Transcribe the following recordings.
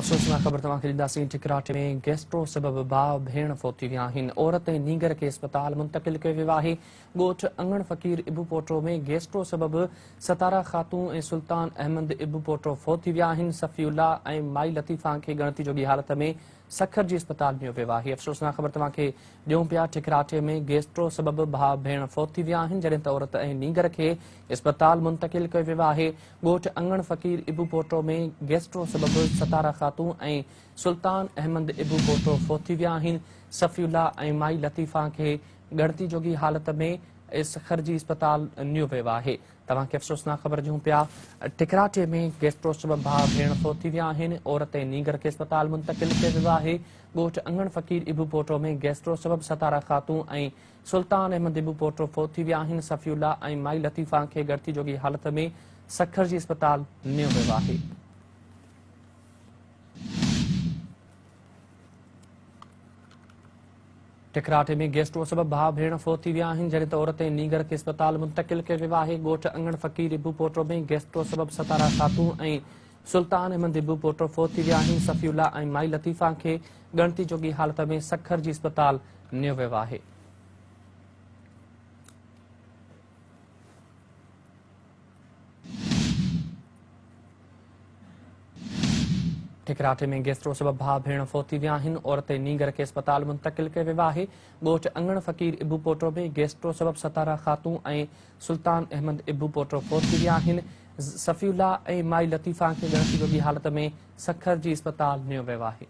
افسوسناڪ خبر توهان کي ڏينداسين، ٺڪراٺي ۾ گيسٽرو سبب ڀاء ڀيڻ فوت ٿي ويا آهن، عورت ۽ نينگر کي اسپتال منتقل ڪيو ويو آهي، ڳوٺ اڱڻ فقير ابوپوٽو ۾ گيسٽرو سبب ستاره خاتون ۽ سلطان احمد ابوپوٽو فوت ٿي ويا آهن، صفي الله ۽ مائي لطيفه کي ڳڻتي جوڳي حالت ۾ سکر جي اسپتال نيو ويو آهي. افسوسناڪ خبر توهان کي ڏيون پيا، ٺڪراٺي ۾ گيسٽرو سبب ڀاء ڀيڻ فوت ٿي ويا آهن، جڏهن ته عورت ۽ نينگر کي اسپتال منتقل ڪيو ويو آهي. ڳوٺ اڱڻ فقير ابوپوٽو ۾ گيسٽرو سبب ستاره خاتون ۽ سلطان احمد ابوپوٽو فوت ٿي ويا آهن. صفي الله ۽ مائي لطيفه کي ڳڻتي جوڳي حالت ۾ سکر جي اسپتال نيو ويو آهي. توهان کي افسوسناڪ خبر ڏيون پيا، ٺڪراٺي ۾ گيسٽرو سبب ڀاء ڀيڻ فوت ٿي ويا آهن، عورت ۽ نينگر کي اسپتال منتقل ڪيو ويو آهي، ڳوٺ اڱڻ فقير ابوپوٽو ۾ گيسٽرو سبب ستاره خاتون ۽ سلطان احمد ابوپوٽو فوت ٿي ويا آهن، صفي الله ۽ مائي لطيفه کي ڳڻتي جوڳي حالت ۾ سکر جي اسپتال نيو ويو آهي. ٺڪراٺي ۾ گيسٽرو سبب ڀاء ڀيڻ فوت ٿي ويا آهن، جڏهن ته عورت ۽ نينگر کي اسپتال منتقل ڪيو ويو آهي. ڳوٺ اڱڻ فقير ابوپوٽو ۾ گيسٽرو سبب ستاره خاتون ۽ سلطان احمد ابوپوٽو فوت ٿي ويا آهن. صفي الله ۽ مائي لطيفه کي ڳڻتي جوڳي حالت ۾ سکر جي اسپتال نيو ويو آهي. ٺڪراٺي ۾ گيسٽرو سبب ڀاء ڀيڻ فوت ٿي ويا آهن، عورت ۽ نينگر کي اسپتال منتقل ڪيو ويو آهي، ڳوٺ اڱڻ فقير ابوپوٽو ۾ گيسٽرو سبب ستاره خاتون ۽ سلطان احمد ابوپوٽو فوت ٿي ويا آهن، صفي الله ۽ مائي لطيفه کي ڳڻتي جوڳي حالت ۾ سکر جي اسپتال نيو ويو آهي.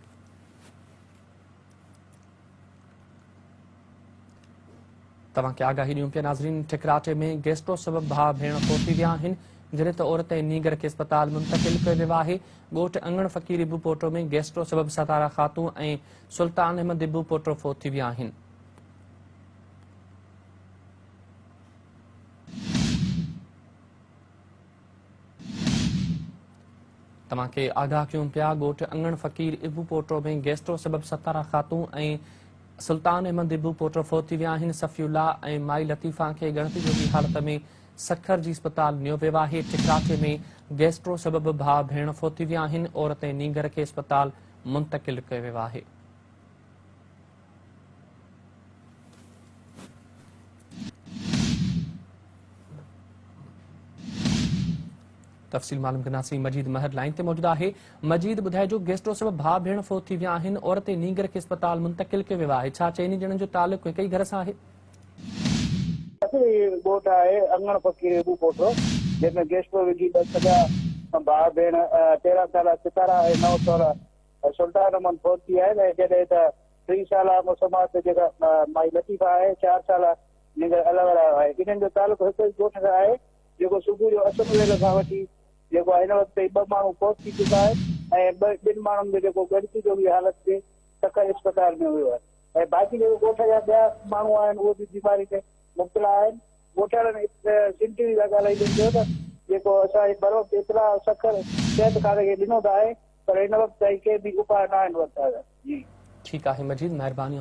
توهان کي آگاهي ڏيون پيا ناظرين ٺڪراٺي ۾ گيسٽرو سبب ڀاء ڀيڻ فوت ٿي ويا آهن جڏهن ته عورت ۽ نينگر کي اسپتال منتقل ڪيو ويو آهي ڳوٺ اڱڻ فقير ابوپوٽو ۾ گيسٽرو سبب ستاره خاتون ۽ سلطان احمد ابوپوٽو فوت ٿي ويا آهن. توهان کي آگاهه ڪيون پيا ڳوٺ اڱڻ فقير ابوپوٽو ۾ گيسٽرو سبب ستاره خاتون ۽ سلطان احمد ابوپوٽو فوت ٿي ويا آهن صفي الله ۽ مائي لطيفه کي ڳڻتي جوڳي حالت ۾ سکر جي اسپتال نيو ويو آهي ٺڪراٺي ۾ گيسٽرو سبب ڀاء ڀيڻ فوت ٿي ويا آهن عورت ۽ نينگر کي اسپتال منتقل ڪيو ويو آهي. تفصيل معلوم ڪنداسين مجيد مهر لائين تي موجود آهي مجيد ٻڌائجو گيسٽرو سبب ڀاء ڀيڻ فوت ٿي ويا آهن عورت ۽ نينگر کي اسپتال منتقل ڪيو ويو آهي ڇا چئني ڄڻن جو تعلق هڪ ئي گهر سان آهي؟ هي ڳوٺ آهي اڱڻ فقير ابو پوٽو جنهن ۾ گيسٽرو وگهي ٻه سڳا ڀاء ڀيڻ 13 سالا ستارا ۽ 9 سالا سلطان احمد فوت ٿي آهن ۽ جڏهن ته 3 سالا مسمات جيڪا مائي لطيفه آهي 4 سالا نينگر الله ورايو آهي انهن جو تعلق هڪ ئي ڳوٺ سان آهي جيڪو صبح جو اسر ويل کان وٺي جيڪو آهي هن وقت تائين ٻه ماڻهو فوت ٿي چڪا آهن ۽ ٻه ٻن ماڻهن جو جيڪو ڳڻتي جوڳي حالت ۾ سکر اسپتال ۾ هيو آهي ۽ باقي جيڪو ڳوٺ جا ٻيا ماڻهو آهن اهي به بيماري ۾ مبتلا آهن ڳوٺاڻن سنڌ ٽي وي سان ڳالهائيندي چيو ته جيڪو اسان بروقت اطلاع سکر صحت کاتي کي ڏنو ته آهي پر هن وقت تائين ڪي به اپاء ناهن ورتا ويا. جي. ٺيڪ آهي مجيد مهرباني.